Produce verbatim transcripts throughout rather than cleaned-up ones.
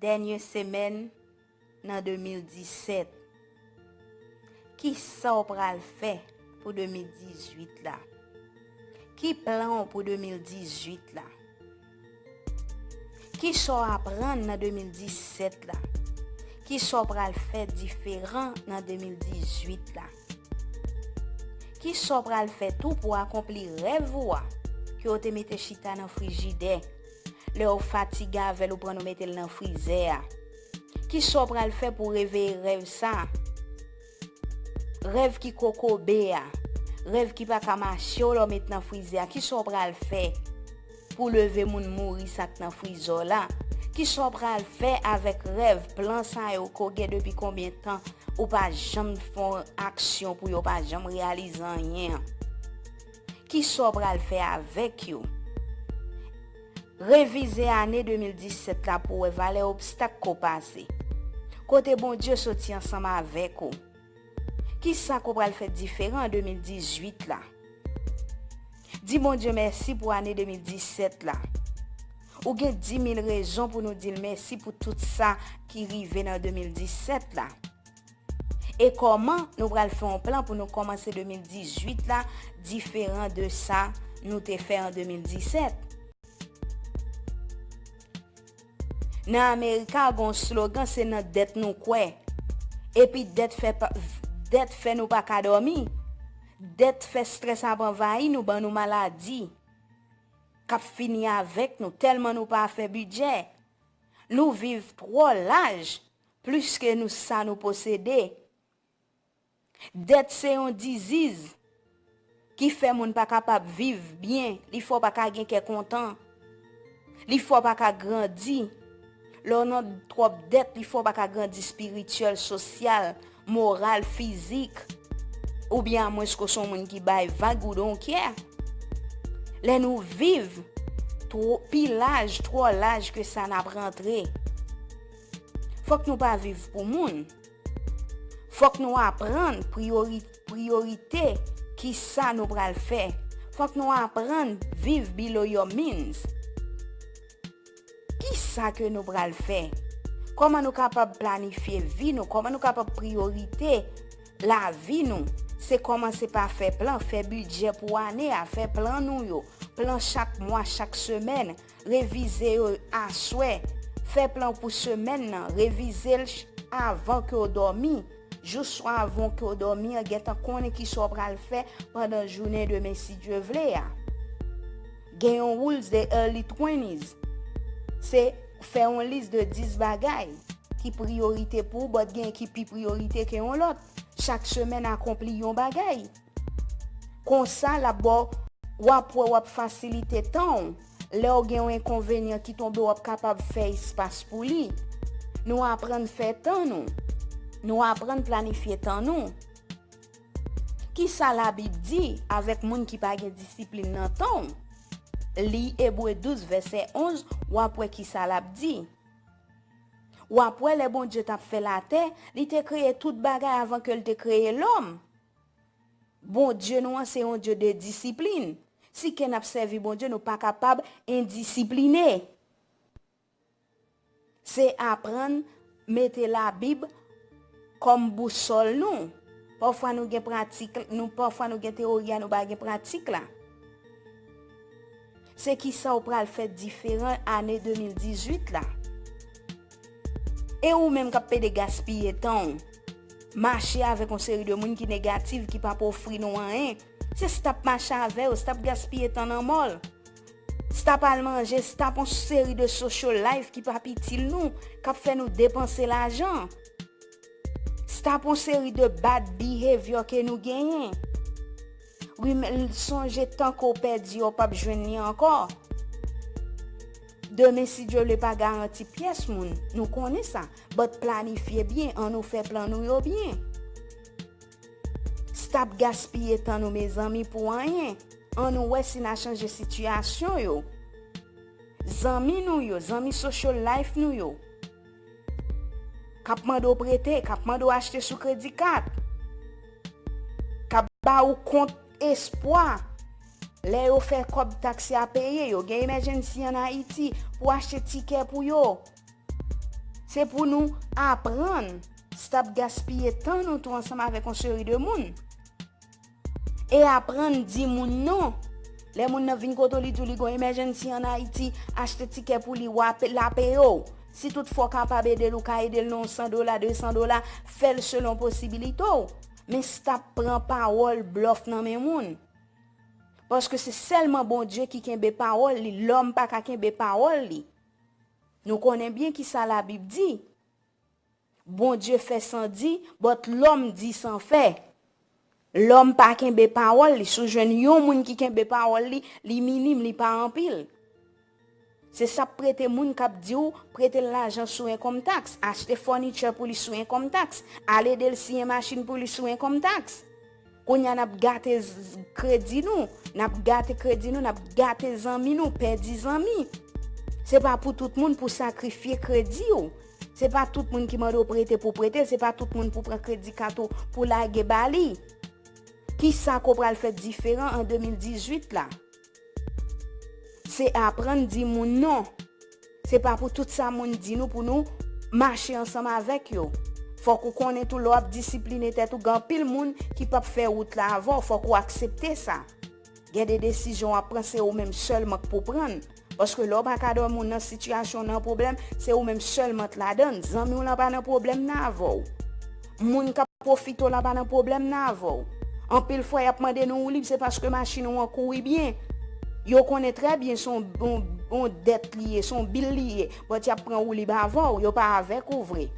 Dènye semèn nan de mil disèt. Kisa w pral fè pou de mil dizuit la? Ki plan w pou de mil dizuit la? Kisa w aprann nan de mil disèt la? Kisa w pral fè diferan nan de mil dizuit la? Kisa w pral fè tou pou akonpli rèv ou a ke w te mete chita nan frijidè? Lè w fatige avè l, ou pran l ou mete l nan frizè a. Kisa w pral fè pou reveye rèv sa a? Rèv ki kokobe a, rèv ki pa ka mache w lè w met nan frizè a, kisa w pral fè pou leve moun mouri sa k nan frizè w la? Kisa w pral fè avèk rèv, plan sa yo ke w gen depi konbyen tan ou pa janm fè yon aksyon pou yo pa janm reyalize anyen an? Kisa w pral fè avèk yo? Revize ane de mil disèt la pou w wè valè obstak ke w pase. Kote Bondye soti ansanm avèk ou? Kisa ke w pral fè diferan an de mil dizuit la? Di Bondye mèsi pou ane de mil disèt la. Ou gen di mil rezon pou nou di l mèsi pou tout sa ki rive nan de mil disèt la. E kòman nou pral fè yon plan pou nou kòmanse de mil dizuit la diferan de sa nou te fè an de mil disèt? Nan Amerika, gen yon slogan, se nan dèt nou kwè. Epi dèt fè pa, dèt fè nou pa ka dòmi. Dèt fè strès ap anvayi nou, ban nou maladi k ap fini avèk nou, tèlman nou pa fè bidjè. Nou viv twò laj, plis ke nou, sa nou posede. Dèt se yon diziz ki fè moun pa kapab viv byen, li fè w pa ka gen kè kontan, li fè w pa ka grandi. Lè w nan twòp dèt, li fè w pa ka grandi espirityèl, sosyal, moral, fizik, oubyen amwenske w se yon moun ki bay vag, ou don't care. Lè nou viv two-, pi laj, twò laj ke sa n ap rantre. Fòk nou pa viv pou moun. Fòk nou aprann priyori-, priyorite, kisa nou pral fè. Fòk nou aprann viv below your means. Kisa ke nou pral fè? Kòman nou kapab planifye vi nou? Kòman nou kapab priyorite lavi nou? Se kòmanse pa fè plan, fè bidjè pou ane a, fè plan nou yo, plan chak mwa, chak semèn, revize yo aswè, fè plan pou semèn nan, revize l ch-, avan ke w dòmi, jis avan ke w dòmi an, gentan konnen kisa w pral fè pandan jounen demen, si Dye vle a. Gen yon rules de early twenties. Se fè yon lis de dis bagay ki priyorite pou ou, but gen ki pi priyorite ke yon lòt. Chak semèn, akonpli yon bagay. Konsa, l ap ba w, w ap wè w ap fasilite tan w. Lè w gen yon enkonvenyan ki tonbe, w ap kapab fè espas pou li. Nou aprann fè tan nou. Nou aprann planifye tan nou. Kisa Labib di avèk moun ki pa gen disiplin nan tan w? Li Ebre douz, vèsè onz, w ap wè kisa l ap di. W ap wè lè Bondye t ap fè latè, li te kreye tout bagay avan ke l te kreye lòm. Bondye nou an se yon Dye de disiplin. Si ke n ap sèvi Bondye, nou pa kapab endisipline. Se aprann mete Labib kòm bousòl nou. Pafwa nou gen pratik, nou, pafwa nou gen teyori a, nou pa gen pratik la. Se kisa w pral fè diferan ane de mil dizuit la? E ou menm k ap pede gaspiye tan w, mache avèk yon seri de moun ki negatif, ki p ap ofri nou anyen, se stop mache avè yo, stop gaspiye tan nan mall. Stop al manje, stop yon seri de social life ki p ap itil nou, k ap fè nou depanse lajan. Stop yon seri de bad behavior ke nou genyen. Wi, men sonje tan ke w pèdi a, w p ap jwenn li ankò. Demen, si Dye vle, pa garanti pyès moun, nou konnen sa. But planifye byen, ann nou fè plan nou yo byen. Stop gaspiye tan nou, mezanmi, pou anyen. Ann nou wè si n a chanje sitiyasyon yo. Zanmi nou yo, zanmi social life nou yo, k ap mande w prete, k ap mande w achte sou kredi kat, k ap ba ou kont espwa. Lè yo fè kòb taksi a peye, yo gen emergency an Ayiti pou achte tikè pou yo. Se pou nou aprann stop gaspiye tan nou tou ansanm avèk yon seri de moun. E aprann di moun non. Lè moun nan vin kote w, li di w li gon emergency an Ayiti, achte tikè pou li, w a pe-, l a peye w. Si toutfwa w kapab ede l, ou ka ede l nan yon san dola, de san dola, fè l selon posibilite w. Men stop pran pawòl blòf nan men moun. Paske se sèlman Bondye ki kenbe pawòl li, lòm pa ka kenbe pawòl li. Nou konnen byen ki sa Labib di. Bondye fè san di, but lòm di san fè. Lòm pa kenbe pawòl li. Si w jwenn yon moun ki kenbe pawòl li, li minim, li pa anpil. Se sa k prete moun k ap di w prete l lajan sou income tax, achte furniture pou li sou income tax, al ede l siyen machin pou li sou income tax. Kounye a n ap gate z-, kredi nou, n ap gate kredi nou, n ap gate zanmi nou, pèdi zanmi. Se pa pou tout moun pou sakrifye kredi w. Se pa tout moun ki mande w prete pou prete l, se pa tout moun pou pran kredi kat ou pou lage ba li. Kisa ke w pral fè diferan an de mil dizuit la? Se aprann di moun non. Se pa pou tout sa moun di nou pou nou mache ansanm avèk yo. Fòk ou konnen tou lè w ap disipline tèt ou, gen anpil moun ki p ap fè wout la avè w, fòk ou aksepte sa. Gen de desizyon w ap pran, se ou menm sèlman k pou pran l. Paske lè w pa ka dòmi, w nan sitiyasyon, w nan pwoblèm, se ou menm sèlman k ladann. Zanmi w lan pa nan pwoblèm nan avè w. Moun k ap pwofite w la pa nan pwoblèm nan avè w. Anpil fwa, y ap mande nou woulib, se paske machin ou an kouri byen. Yo konnen trè byen se yon, yon, yon dèt li ye, se yon bil li ye, but y ap pran woulib avè w, yo pa avèk ou vre.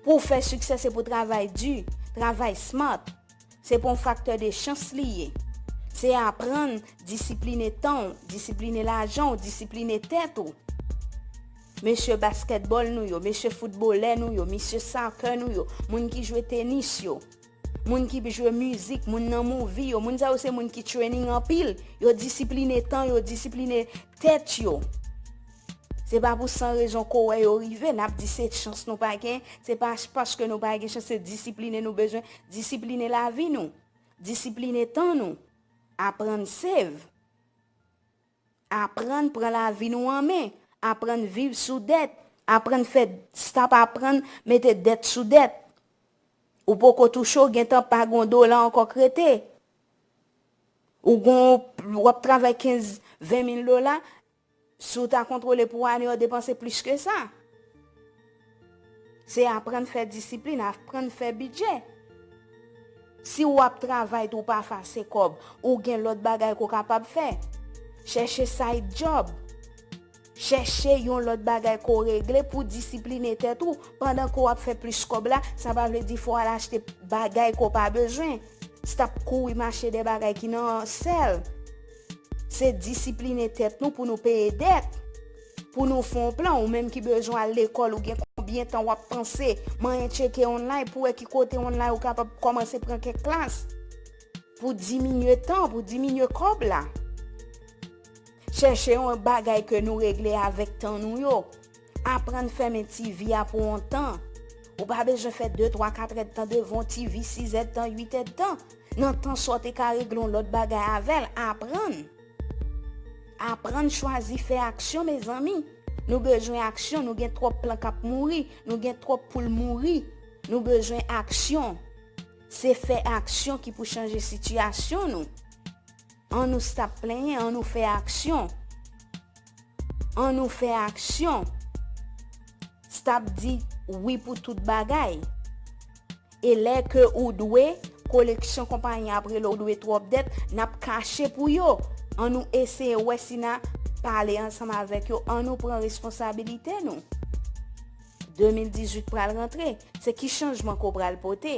Pou w fè siksè, se pou w travay di, travay smart. Se pa yon faktè de chans li ye. Se aprann disipline tan w, disipline lajan w, disipline tèt ou. Mesye baskètbòl nou yo, mesye foutbolè nou yo, mesye soccer nou yo, moun ki jwe tenis yo, moun ki jwe mizik, moun nan movie yo, moun sa yo se moun ki training anpil, yo disipline tan yo, disipline tèt yo. Se pa pou san rezon ke w wè yo rive, n ap di se chans nou pa gen, se pa paske nou pa gen chans, se disipline nou bezwen, disipline lavi nou, disipline tan nou, aprann save. Aprann pran lavi nou an men. Aprann viv sou dèt. Aprann fè, stop aprann mete dèt sou dèt. Ou poko touche, w gentan pa gon dola ankò k rete. Ou gon, w ap travay kenz, ven mil dola. Si w ta kontwole pou ane, w depanse plis ke sa. Se aprann fè disiplin, aprann fè bidjè. Si w ap travay tou, w pa fè ase kòb, ou gen lòt bagay ke w kapab fè. Chèche side job. Chèche yon lòt bagay ke w regle pou disipline tèt ou. Pandan ke w ap fè plis kòb la, sa pa vle di fò w al achte bagay ke w pa bezwen. Stop kouri mache dèyè bagay ki nan sèl. Se disipline tèt nou pou nou peye dèt. Pou nou fè yon plan, ou menm ki bezwen al lekòl, ou gen konbyen tan w ap panse, manyen tcheke online pou wè ki kote online ou kapab kòmanse pran kèk klas. Pou diminye tan, pou diminye kòb la. Chèche yon bagay ke nou regle avèk tan nou yo. Aprann fèmen T V a pou yon tan. Ou pa bezwen fè de, twa, kat èdtan devan yon T V, sis èdtan, uit èdtan. Nan tan sa w te ka regle yon lòt bagay avè l, aprann. Aprann chwazi fè aksyon, mezanmi. Nou bezwen aksyon, nou gen twòp plan k ap mouri, nou gen twòp poul mouri. Nou bezwen aksyon. Se fè aksyon ki pou chanje sitiyasyon nou. Ann nou stop plenyen, ann nou fè aksyon. Ann nou fè aksyon. Stop di wi pou tout bagay. E lè ke ou dwe, koleksyon konpayi ap rele w dwe twòp dèt, n ap kache pou yo. Ann nou eseye wè si n a pale ansanm avèk yo. Ann nou pran responsabilite nou. De mil dizuit pral rantre. Se ki chanjman ke w pral pote?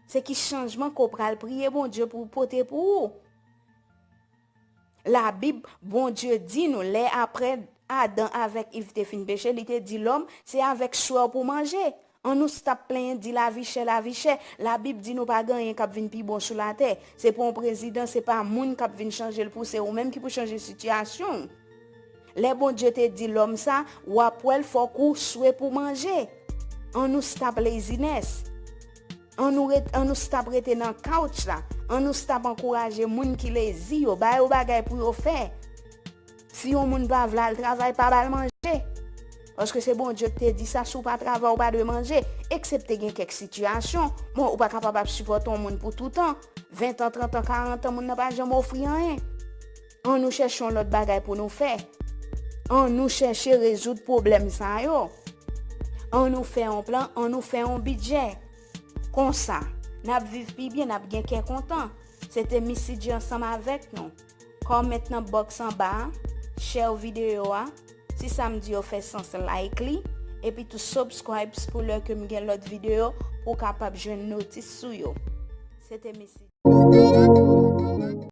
Se ki chanjman ke w pral priye Bondye pou pote pou ou? Labib, Bondye di nou, lè apre Adan avèk Iv te fin peche, li te di lòm, se avèk swè w pou manje. Ann nou stop plenyen, di lavi chè, lavi chè. Labib di nou pa gen anyen k ap vin pi bon sou latè. Se pa yon prezidan, se pa moun k ap vin chanje l pou, se ou menm ki pou chanje sitiyasyon w. Lè Bondye te di lòm sa, w ap wè l fòk ou swe pou manje. Ann nou stop laziness. Ann nou ret-, ann nou stop rete nan couch la. Ann nou stop ankouraje moun ki lazy yo. Ba yo bagay pou yo fè. Si yon moun pa vle al travay, pa ba l manje. Paske se Bondye ki te di sa, si w pa travay, ou pa dwe manje. Eksepte gen kèk sitiyasyon, bon, ou pa kapab ap sipòte yon moun pou toutan. Ven tan, trant an, karant an, moun nan pa janm ofri anyen. An nou chèche yon lòt bagay pou nou fè. An nou chèche rezoud pwoblèm sa yo. An nou fè yon plan, an nou fè yon bidjè. Konsa, n ap viv pi byen, n ap gen kè kontan. Se te Missy G ansanm avèk nou. Comment nan box anba a, share videyo a. Si sa m di yo fè sans, like li. Epi tou subscribe pou lè ke m gen lòt videyo pou w kapab jwenn notis sou yo. Se te Missy G.